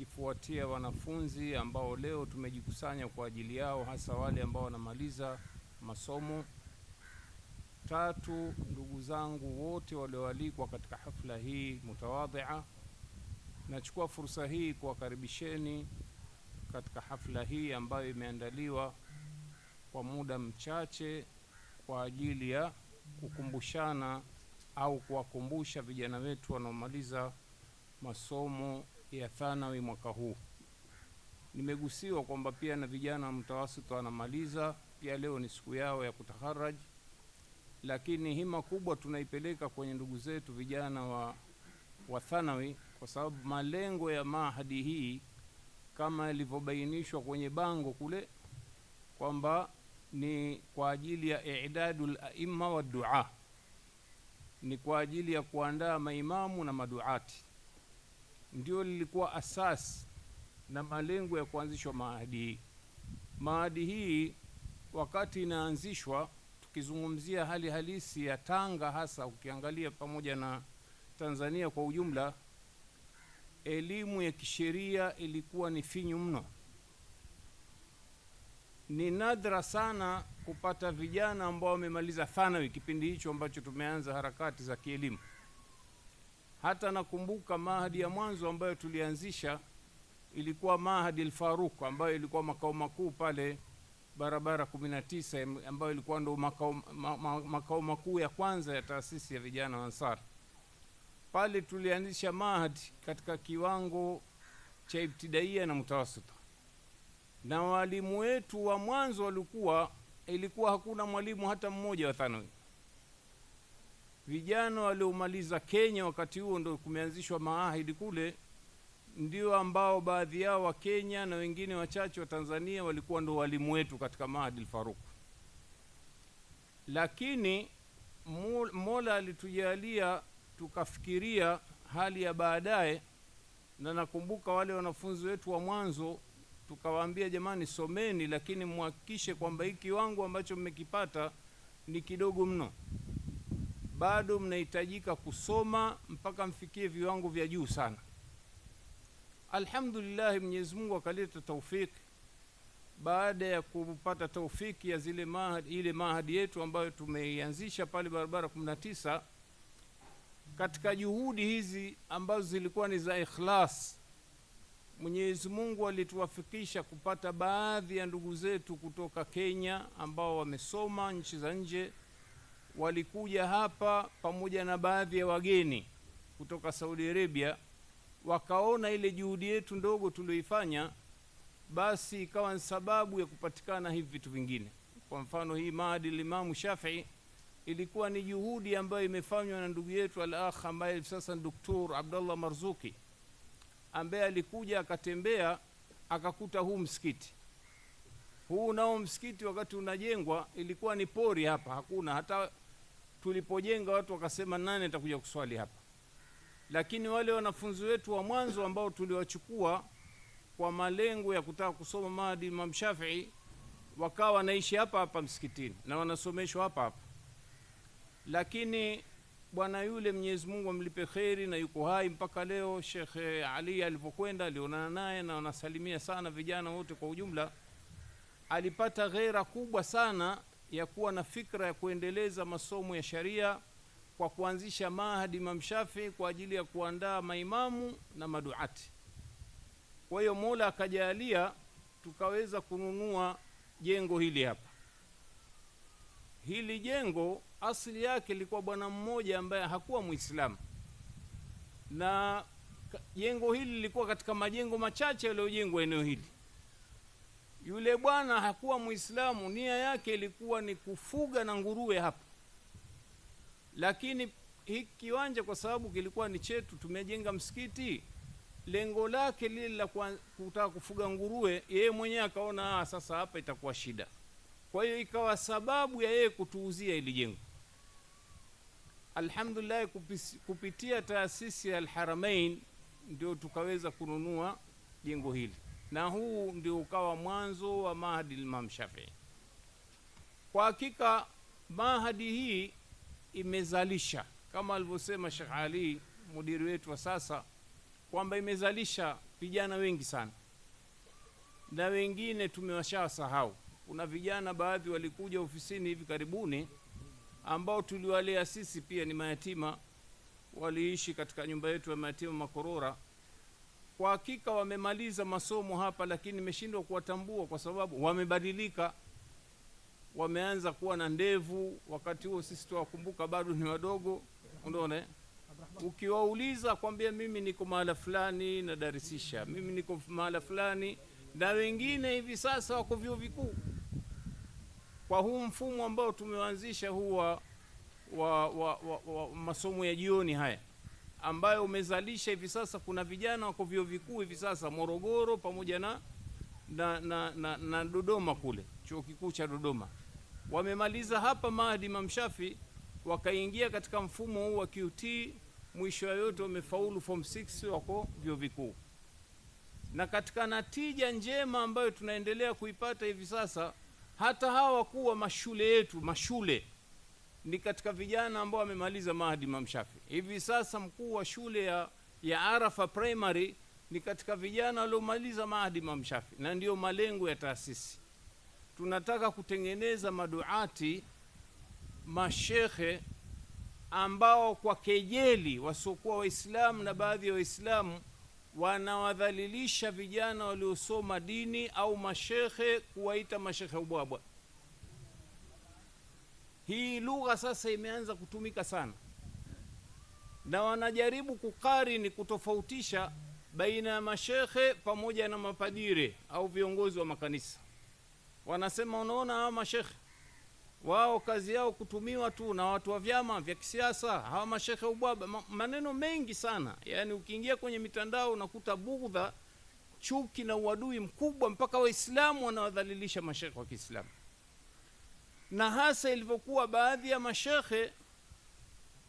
Ikifuatia wanafunzi ambao leo tumejikusanya kwa ajili yao, hasa wale ambao wanamaliza masomo. Tatu, ndugu zangu wote walioalikwa katika hafla hii mutawadhia, nachukua fursa hii kuwakaribisheni katika hafla hii ambayo imeandaliwa kwa muda mchache kwa ajili ya kukumbushana au kuwakumbusha vijana wetu wanaomaliza masomo ya thanawi mwaka huu. Nimegusiwa kwamba pia na vijana mtawasito wanamaliza, pia leo ni siku yao ya kutaharaj, lakini hima kubwa tunaipeleka kwenye ndugu zetu vijana wa thanawi, kwa sababu malengo ya mahadi hii kama ilivyobainishwa kwenye bango kule kwamba ni kwa ajili ya i'dadul aimma wa du'a, ni kwa ajili ya kuandaa maimamu na maduati. Ndio lilikuwa asasi na malengo ya kuanzishwa maahadi hii. Maahadi hii wakati inaanzishwa, tukizungumzia hali halisi ya Tanga, hasa ukiangalia pamoja na Tanzania kwa ujumla, elimu ya kisheria ilikuwa ni finyu mno. Ni nadra sana kupata vijana ambao wamemaliza thanawi kipindi hicho ambacho tumeanza harakati za kielimu. Hata nakumbuka mahadi ya mwanzo ambayo tulianzisha ilikuwa Mahadi al-Faruq, ambayo ilikuwa makao makuu pale barabara 19, ambayo ilikuwa ndo makao makuu ya kwanza ya taasisi ya vijana wa Ansar. Pale tulianzisha mahadi katika kiwango cha ibtidaia na mutawasita, na walimu wetu wa mwanzo ilikuwa hakuna mwalimu hata mmoja wa thanawi. Vijana waliomaliza Kenya wakati huo ndio kumeanzishwa maahidi kule, ndio ambao baadhi yao wa Kenya na wengine wachache wa Tanzania walikuwa ndio walimu wetu katika Mahadi al-Faruq. Lakini Mola alitujalia tukafikiria hali ya baadaye, na nakumbuka wale wanafunzi wetu wa mwanzo tukawaambia, jamani, someni lakini muhakikishe kwamba hiki kiwango ambacho mmekipata ni kidogo mno, bado mnahitajika kusoma mpaka mfikie viwango vya juu sana. Alhamdulillah, Mwenyezi Mungu akaleta taufiki. Baada ya kupata taufiki ya zile mahadi, ile mahadi yetu ambayo tumeianzisha pale barabara 19, katika juhudi hizi ambazo zilikuwa ni za ikhlas, Mwenyezi Mungu alituwafikisha kupata baadhi ya ndugu zetu kutoka Kenya ambao wamesoma nchi za nje, walikuja hapa pamoja na baadhi ya wageni kutoka Saudi Arabia, wakaona ile juhudi yetu ndogo tulioifanya, basi ikawa ni sababu ya kupatikana hivi vitu vingine. Kwa mfano hii Mahadi Imamu Shafi'i ilikuwa ni juhudi ambayo imefanywa na ndugu yetu al-akh ambaye sasa ni Dr. Abdullah Marzuki, ambaye alikuja akatembea akakuta huu msikiti. Huu nao msikiti wakati unajengwa ilikuwa ni pori hapa, hakuna hata tulipojenga watu wakasema nani atakuja kuswali hapa. Lakini wale wanafunzi wetu wa mwanzo ambao tuliwachukua kwa malengo ya kutaka kusoma Mahadi Imam Shafi'i wakawa wanaishi hapa hapa msikitini na wanasomeshwa hapa hapa. Lakini bwana yule Mwenyezi Mungu amlipe kheri na yuko hai mpaka leo, Sheikh Ali alipokwenda alionana naye na wanasalimia sana vijana wote kwa ujumla. Alipata ghera kubwa sana ya kuwa na fikra ya kuendeleza masomo ya sharia kwa kuanzisha Mahadi Imam Shafi'i kwa ajili ya kuandaa maimamu na maduati. Kwa hiyo Mola akajalia tukaweza kununua jengo hili hapa. Hili jengo asili yake ilikuwa bwana mmoja ambaye hakuwa Muislamu, na jengo hili lilikuwa katika majengo machache yaliyojengwa eneo hili. Yule bwana hakuwa Muislamu, nia yake ilikuwa ni kufuga na nguruwe hapa. Lakini hiki kiwanja kwa sababu kilikuwa ni chetu, tumejenga msikiti, lengo lake lile la kutaka kufuga nguruwe, yeye mwenyewe akaona sasa hapa itakuwa shida. Kwa hiyo ikawa sababu ya yeye kutuuzia hili jengo. Alhamdulillah, kupitia taasisi ya Al-Haramain ndio tukaweza kununua jengo hili, na huu ndio ukawa mwanzo wa Mahadi Imam Shafi'i. Kwa hakika mahadi hii imezalisha, kama alivyosema Sheikh Ali mudiri wetu wa sasa, kwamba imezalisha vijana wengi sana, na wengine tumewashasahau. Kuna vijana baadhi walikuja ofisini hivi karibuni ambao tuliwalea sisi, pia ni mayatima, waliishi katika nyumba yetu ya mayatima Makorora. Kwa hakika wamemaliza masomo hapa, lakini nimeshindwa kuwatambua kwa sababu wamebadilika, wameanza kuwa na ndevu. Wakati huo sisi tuwakumbuka bado ni wadogo, unaona. Ukiwauliza kwambia mimi niko mahala fulani nadarisisha, mimi niko mahala fulani, na wengine hivi sasa wako vyuo vikuu. Kwa huu mfumo ambao tumeanzisha huu wa masomo ya jioni haya ambayo umezalisha hivi sasa, kuna vijana wako vyuo vikuu hivi sasa Morogoro pamoja na Dodoma kule chuo kikuu cha Dodoma, wamemaliza hapa Mahdi Imam Shafi, wakaingia katika mfumo huu wa QT, mwisho yote wamefaulu form 6, wako vyuo vikuu. Na katika natija njema ambayo tunaendelea kuipata hivi sasa, hata hawa wakuu wa mashule yetu, mashule ni katika vijana ambao wamemaliza Mahdi Imam Shafi. Hivi sasa mkuu wa shule ya Arafa Primary ni katika vijana waliomaliza Mahdi Imam Shafi, na ndiyo malengo ya taasisi. Tunataka kutengeneza maduati, mashehe ambao kwa kejeli wasiokuwa Waislamu na baadhi ya Waislamu wanawadhalilisha vijana waliosoma dini au mashehe, kuwaita mashehe ubwabwa. Hii lugha sasa imeanza kutumika sana, na wanajaribu kukarini, kutofautisha baina ya mashehe pamoja na mapadire au viongozi wa makanisa. Wanasema unaona hawa mashehe wao kazi yao kutumiwa tu na watu wa vyama vya kisiasa, hawa mashehe ubwaba. Maneno mengi sana, yaani ukiingia kwenye mitandao unakuta bugdha, chuki na uadui mkubwa, mpaka Waislamu wanawadhalilisha mashehe wa Kiislamu. Na hasa ilivyokuwa baadhi ya mashehe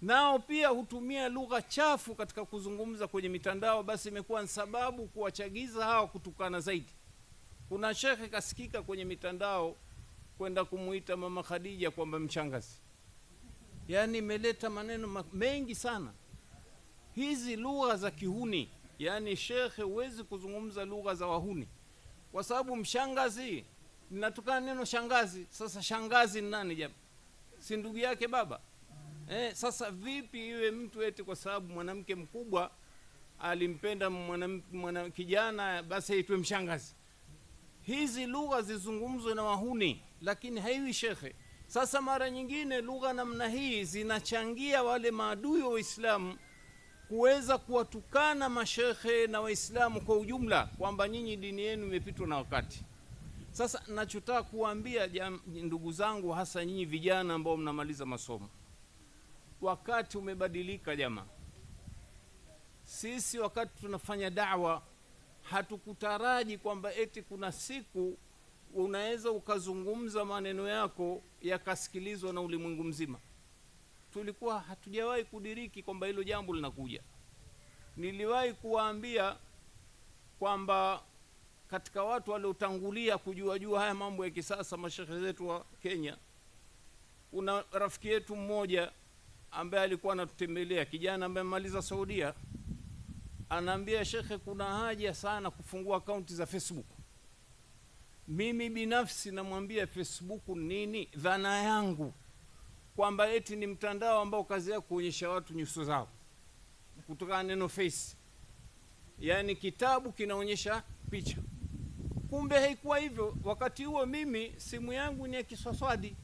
nao pia hutumia lugha chafu katika kuzungumza kwenye mitandao, basi imekuwa ni sababu kuwachagiza hawa kutukana zaidi. Kuna shekhe kasikika kwenye mitandao kwenda kumuita Mama Khadija kwamba mshangazi. Yaani imeleta maneno mengi sana, hizi lugha za kihuni. Yaani shekhe huwezi kuzungumza lugha za wahuni, kwa sababu mshangazi linatokana neno shangazi. Sasa shangazi ni nani jamaa? Si ndugu yake baba? Sasa vipi iwe mtu eti kwa sababu mwanamke mkubwa alimpenda mwana kijana basi aitwe mshangazi? Hizi lugha zizungumzwe na wahuni, lakini haiwi shekhe. Sasa mara nyingine lugha namna hii zinachangia wale maadui wa Uislamu kuweza kuwatukana mashehe na Waislamu kwa ujumla, kwamba nyinyi dini yenu imepitwa na wakati. Sasa nachotaka kuambia ndugu zangu, hasa nyinyi vijana ambao mnamaliza masomo, wakati umebadilika jamaa. Sisi wakati tunafanya da'wa hatukutaraji kwamba eti kuna siku unaweza ukazungumza maneno yako yakasikilizwa na ulimwengu mzima. Tulikuwa hatujawahi kudiriki kwamba hilo jambo linakuja. Niliwahi kuwaambia kwamba katika watu waliotangulia kujua jua haya mambo ya kisasa, mashehe zetu wa Kenya, kuna rafiki yetu mmoja ambaye alikuwa anatutembelea, kijana ambaye amemaliza Saudia, anaambia shekhe, kuna haja sana kufungua akaunti za Facebook. Mimi binafsi namwambia Facebook nini? Dhana yangu kwamba eti ni mtandao ambao kazi yake kuonyesha watu nyuso zao, kutoka neno face, yaani kitabu kinaonyesha picha. Kumbe haikuwa hivyo. Wakati huo mimi simu yangu ni ya kiswaswadi.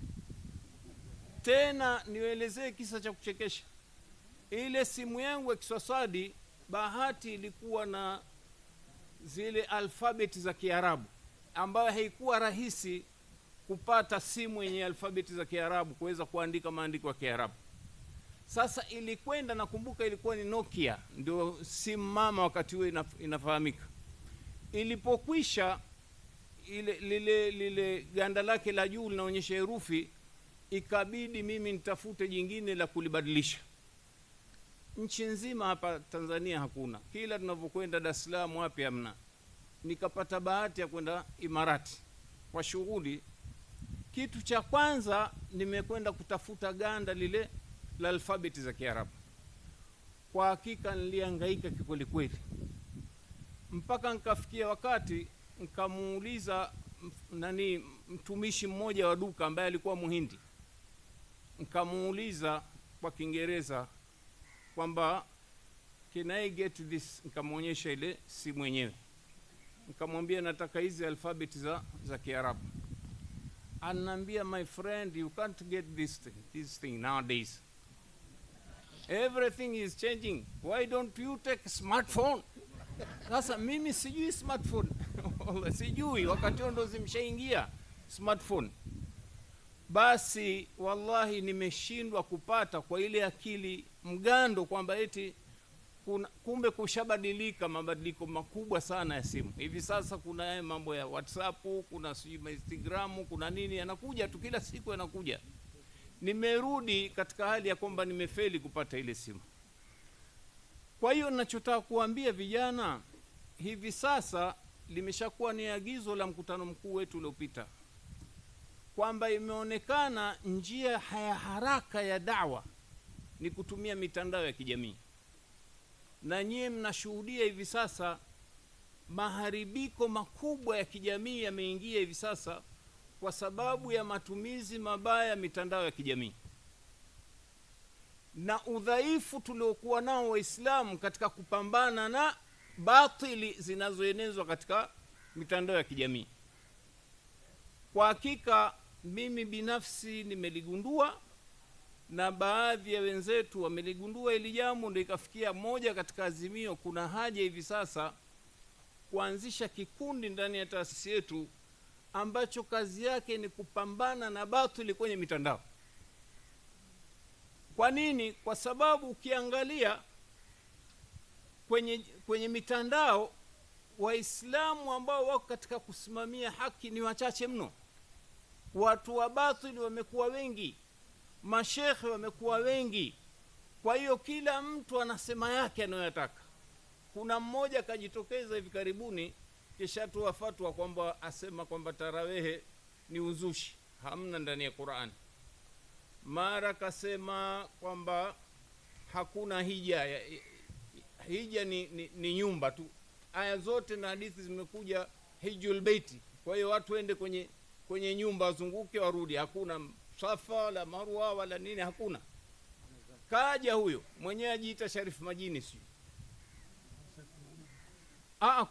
Tena nielezee kisa cha kuchekesha. Ile simu yangu ya kiswaswadi, bahati ilikuwa na zile alfabeti za Kiarabu, ambayo haikuwa rahisi kupata simu yenye alfabeti za Kiarabu kuweza kuandika maandiko ya Kiarabu. Sasa ilikwenda, nakumbuka ilikuwa ni Nokia, ndio simu mama wakati huo inafahamika. Ilipokwisha ile lile ganda lake la juu linaonyesha herufi, ikabidi mimi nitafute jingine la kulibadilisha. Nchi nzima hapa Tanzania hakuna, kila tunavyokwenda Dar es Salaam wapi hamna. Nikapata bahati ya kwenda Imarati kwa shughuli. Kitu cha kwanza nimekwenda kutafuta ganda lile la alfabeti za Kiarabu. Kwa hakika nilihangaika kikweli kweli. Mpaka nikafikia wakati nikamuuliza nani, mtumishi mmoja wa duka ambaye alikuwa Muhindi, nikamuuliza kwa Kiingereza kwamba can I get this, nikamwonyesha ile simu yenyewe, nikamwambia nataka hizi alfabeti za Kiarabu. Ananiambia, my friend, you can't get this thing nowadays, everything is changing, why don't you take smartphone? Sasa mimi sijui smartphone. Wallah, sijui, wakati huo ndo zimeshaingia smartphone. Basi wallahi nimeshindwa kupata kwa ile akili mgando kwamba eti kumbe kushabadilika, mabadiliko makubwa sana ya simu hivi sasa. Kuna haya mambo ya WhatsApp, kuna sijui Instagram, kuna nini, yanakuja tu kila siku yanakuja. Nimerudi katika hali ya kwamba nimefeli kupata ile simu. Kwa hiyo ninachotaka kuambia vijana hivi sasa, limeshakuwa ni agizo la mkutano mkuu wetu uliopita kwamba imeonekana njia ya haraka ya dawa ni kutumia mitandao ya kijamii, na nyie mnashuhudia hivi sasa maharibiko makubwa ya kijamii yameingia hivi sasa kwa sababu ya matumizi mabaya ya mitandao ya kijamii na udhaifu tuliokuwa nao Waislamu katika kupambana na batili zinazoenezwa katika mitandao ya kijamii. Kwa hakika mimi binafsi nimeligundua na baadhi ya wenzetu wameligundua hili jambo, ndio ikafikia moja katika azimio, kuna haja hivi sasa kuanzisha kikundi ndani ya taasisi yetu ambacho kazi yake ni kupambana na batili kwenye mitandao. Kwa nini? Kwa sababu ukiangalia kwenye mitandao, Waislamu ambao wako katika kusimamia haki ni wachache mno. Watu wa batili wamekuwa wengi, mashekhe wamekuwa wengi. Kwa hiyo kila mtu anasema yake anayotaka. Kuna mmoja akajitokeza hivi karibuni, kisha toa fatwa kwamba asema kwamba tarawehe ni uzushi, hamna ndani ya Qur'an. Mara kasema kwamba hakuna hija, hija ni nyumba tu. Aya zote na hadithi zimekuja hijjul beiti, kwa hiyo watu waende kwenye nyumba wazunguke warudi, hakuna Safa wala Marwa wala nini, hakuna. Kaja huyo mwenyewe ajiita Sharif Majini, sio?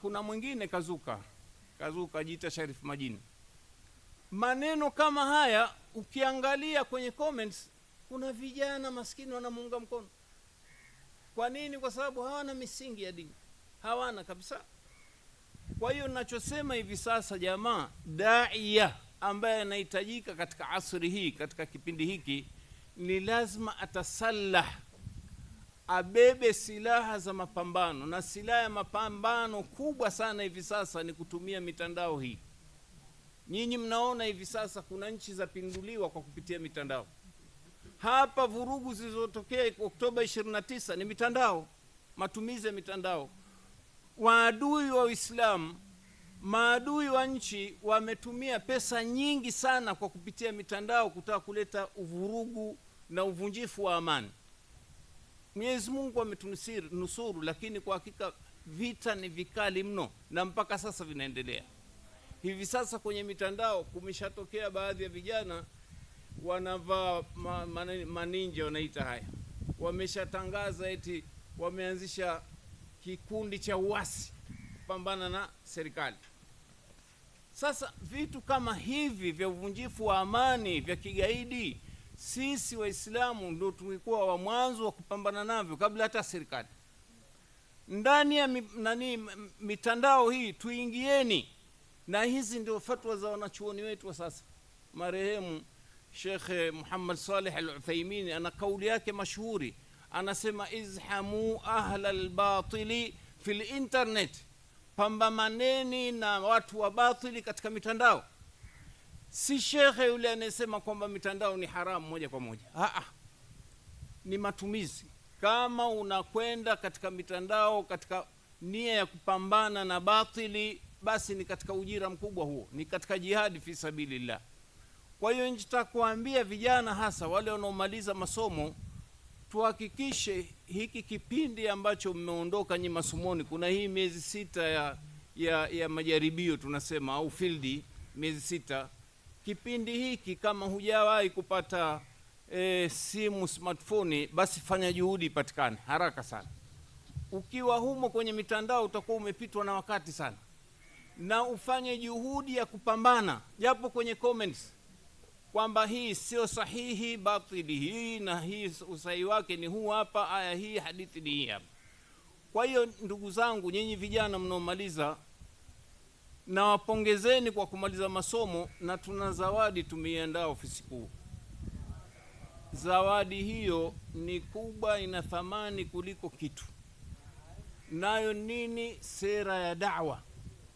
Kuna mwingine kazuka ajiita Sharif Majini. Maneno kama haya ukiangalia kwenye comments, kuna vijana maskini wanamuunga mkono. Kwa nini? Kwa sababu hawana misingi ya dini, hawana kabisa. Kwa hiyo ninachosema hivi sasa, jamaa, daia ambaye anahitajika katika asri hii, katika kipindi hiki, ni lazima atasallah, abebe silaha za mapambano. Na silaha ya mapambano kubwa sana hivi sasa ni kutumia mitandao hii. Nyinyi mnaona hivi sasa kuna nchi zapinduliwa kwa kupitia mitandao. Hapa vurugu zilizotokea Oktoba 29 ni mitandao, matumizi ya mitandao. Waadui wa Uislamu, maadui wa nchi wametumia pesa nyingi sana kwa kupitia mitandao kutaka kuleta uvurugu na uvunjifu wa amani. Mwenyezi Mungu ametunusuru, lakini kwa hakika vita ni vikali mno na mpaka sasa vinaendelea. Hivi sasa kwenye mitandao kumeshatokea baadhi ya vijana wanavaa maninja wanaita haya, wameshatangaza eti wameanzisha kikundi cha uasi kupambana na serikali. Sasa vitu kama hivi vya uvunjifu wa amani vya kigaidi, sisi Waislamu ndio tulikuwa wa mwanzo wa kupambana navyo kabla hata serikali. Ndani ya mitandao hii tuingieni, na hizi ndio fatwa za wanachuoni wetu wa sasa. Marehemu Sheikh Muhammad Saleh Al-Uthaymeen ana kauli yake mashuhuri, anasema izhamu ahla al-batili fil internet, pambamaneni na watu wa batili katika mitandao. Si shekhe yule anayesema kwamba mitandao ni haramu moja kwa moja. Ni matumizi. Kama unakwenda katika mitandao katika nia ya kupambana na batili, basi ni katika ujira mkubwa huo, ni katika jihadi fi sabilillah. Kwa hiyo nitakuambia vijana, hasa wale wanaomaliza masomo, Tuhakikishe hiki kipindi ambacho mmeondoka nyi masomoni, kuna hii miezi 6 ya majaribio tunasema, au field, miezi 6. Kipindi hiki kama hujawahi kupata simu smartphone, basi fanya juhudi ipatikane haraka sana. Ukiwa humo kwenye mitandao utakuwa umepitwa na wakati sana, na ufanye juhudi ya kupambana japo kwenye comments kwamba hii sio sahihi, batili hii, na hii usahihi wake ni huu hapa, aya hii, hadithi ni hii hapa. Kwa hiyo ndugu zangu, nyinyi vijana mnaomaliza, nawapongezeni kwa kumaliza masomo, na tuna zawadi tumeiandaa ofisi kuu. Zawadi hiyo ni kubwa, ina thamani kuliko kitu. Nayo nini? Sera ya da'wa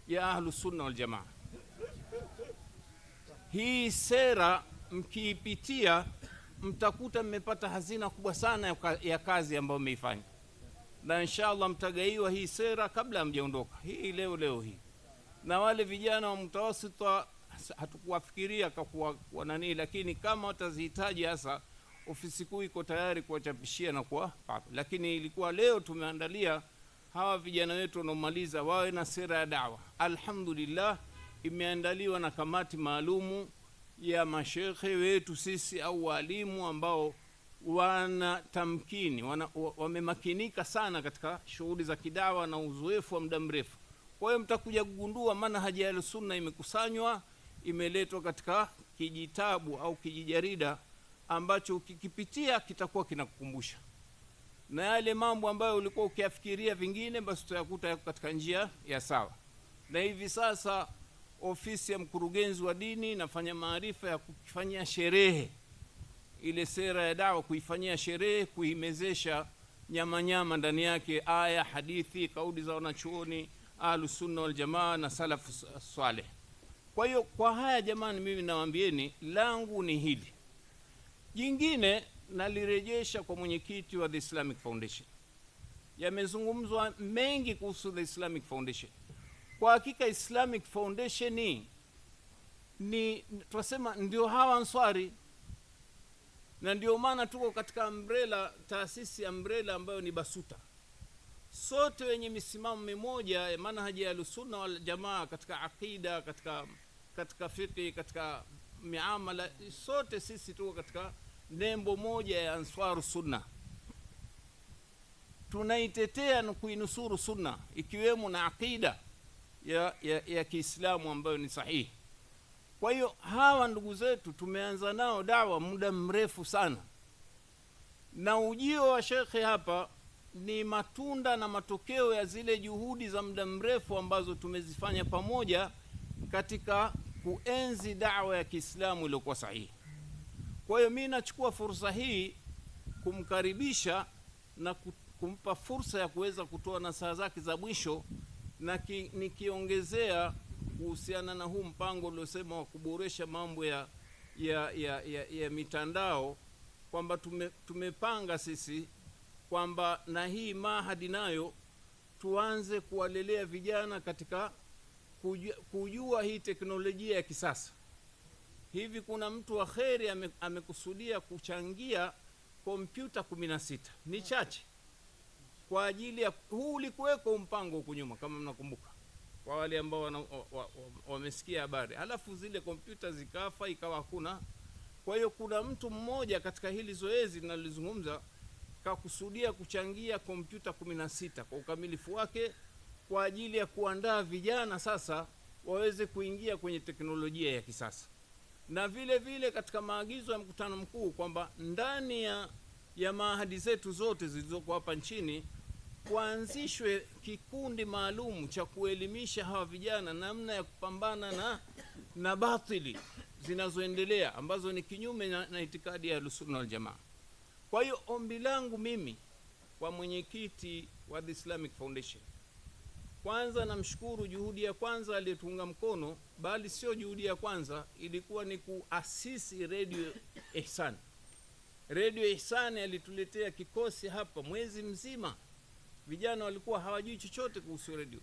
ya Ahlus Sunna wal Jamaa. Hii sera mkiipitia mtakuta mmepata hazina kubwa sana ya kazi ambayo mmeifanya, na inshallah mtagaiwa hii sera kabla hamjaondoka hii leo hii. Na wale vijana wa mutawasita hatukuwafikiria kwa nani, lakini kama watazihitaji hasa ofisi kuu iko tayari kuwachapishia na kuwapa. Lakini ilikuwa leo tumeandalia hawa vijana wetu wanaomaliza wawe na sera ya da'wa. Alhamdulillah, imeandaliwa na kamati maalumu ya mashekhe wetu sisi au walimu ambao wana tamkini, wamemakinika sana katika shughuli za kidawa na uzoefu wa muda mrefu. Kwa hiyo mtakuja kugundua manhaji ya Sunna imekusanywa, imeletwa katika kijitabu au kijijarida ambacho ukikipitia kitakuwa kinakukumbusha, na yale mambo ambayo ulikuwa ukiyafikiria vingine basi utayakuta yako katika njia ya sawa. Na hivi sasa ofisi ya mkurugenzi wa dini inafanya maarifa ya kufanyia sherehe ile sera ya dawa, kuifanyia sherehe, kuimezesha nyama nyama ndani yake, aya, hadithi, kauli za wanachuoni Ahlus Sunna wal Jamaa na salafu saleh. Kwa hiyo kwa haya jamani, mimi nawaambieni langu ni hili. Jingine nalirejesha kwa mwenyekiti wa The Islamic Foundation. Yamezungumzwa mengi kuhusu The Islamic Foundation. Kwa hakika Islamic Foundation ni tunasema ndio hawa Answari, na ndio maana tuko katika umbrella, taasisi umbrella ambayo ni BASUTA. Sote wenye misimamo mimoja ya manhaji ya Sunna wal Jamaa katika aqida, katika fiqh, katika miamala, sote sisi tuko katika nembo moja ya Answaru Sunna. Tunaitetea na kuinusuru sunna, ikiwemo na aqida ya Kiislamu ambayo ni sahihi. Kwa hiyo hawa ndugu zetu tumeanza nao dawa muda mrefu sana, na ujio wa shekhe hapa ni matunda na matokeo ya zile juhudi za muda mrefu ambazo tumezifanya pamoja katika kuenzi dawa ya Kiislamu iliyokuwa sahihi. Kwa hiyo mimi nachukua fursa hii kumkaribisha na kumpa fursa ya kuweza kutoa nasaha zake za mwisho, na nikiongezea kuhusiana na huu mpango uliosema wa kuboresha mambo ya mitandao, kwamba tumepanga sisi kwamba na hii mahadi nayo tuanze kuwalelea vijana katika kujua hii teknolojia ya kisasa. Hivi kuna mtu wa kheri amekusudia kuchangia kompyuta 16, ni chache, kwa ajili ya huu. Ulikuweko mpango huko nyuma kama mnakumbuka, kwa wale ambao wamesikia habari, halafu zile kompyuta zikafa, ikawa hakuna. Kwa hiyo kuna mtu mmoja katika hili zoezi ninalizungumza kakusudia kuchangia kompyuta 16 kwa ukamilifu wake, kwa ajili ya kuandaa vijana sasa waweze kuingia kwenye teknolojia ya kisasa. Na vile vile katika maagizo ya mkutano mkuu kwamba ndani ya maahadi zetu zote zilizoko hapa nchini kuanzishwe kikundi maalum cha kuelimisha hawa vijana namna ya kupambana na batili zinazoendelea ambazo ni kinyume na itikadi ya Ahlus-Sunna wal Jamaa. Kwa hiyo ombi langu mimi kwa mwenyekiti wa The Islamic Foundation, kwanza namshukuru juhudi ya kwanza aliyetuunga mkono, bali sio juhudi ya kwanza, ilikuwa ni kuasisi Radio Ihsan. Radio Ihsan alituletea kikosi hapa mwezi mzima, vijana walikuwa hawajui chochote kuhusu radio,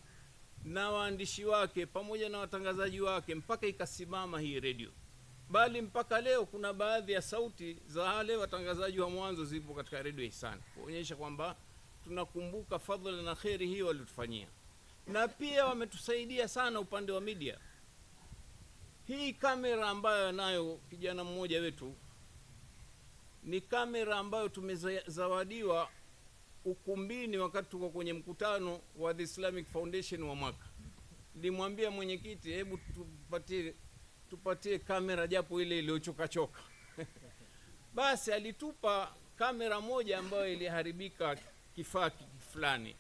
na waandishi wake pamoja na watangazaji wake, mpaka ikasimama hii radio. Bali mpaka leo kuna baadhi ya sauti za wale watangazaji wa mwanzo zipo katika redio Ihsani, kuonyesha kwamba tunakumbuka fadhila na kheri hiyo walitufanyia, na pia wametusaidia sana upande wa media. Hii kamera ambayo anayo kijana mmoja wetu ni kamera ambayo tumezawadiwa ukumbini wakati tuko kwenye mkutano wa The Islamic Foundation wa mwaka. Nilimwambia mwenyekiti, hebu tupatie kamera japo ile iliyochoka choka. Basi alitupa kamera moja ambayo iliharibika kifaa fulani.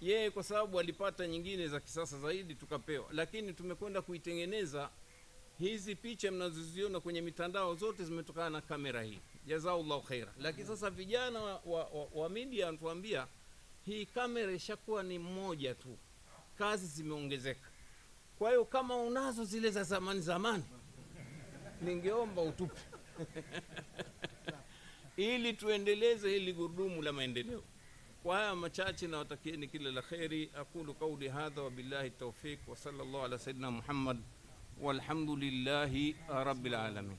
Yeye kwa sababu alipata nyingine za kisasa zaidi tukapewa, lakini tumekwenda kuitengeneza. Hizi picha mnazoziona kwenye mitandao zote zimetokana na kamera hii, jazakallahu khaira. Lakini sasa vijana wa media wanatuambia hii kamera ishakuwa ni moja tu, kazi zimeongezeka. Kwa hiyo kama unazo zile za zamani zamani, ningeomba utupe ili tuendeleze hili gurudumu la maendeleo. Kwa haya machache nawatakieni kila la kheri. Aqulu qauli hadha wa billahi tawfiq wa sallallahu ala sayyidina Muhammad walhamdulillahi rabbil alamin.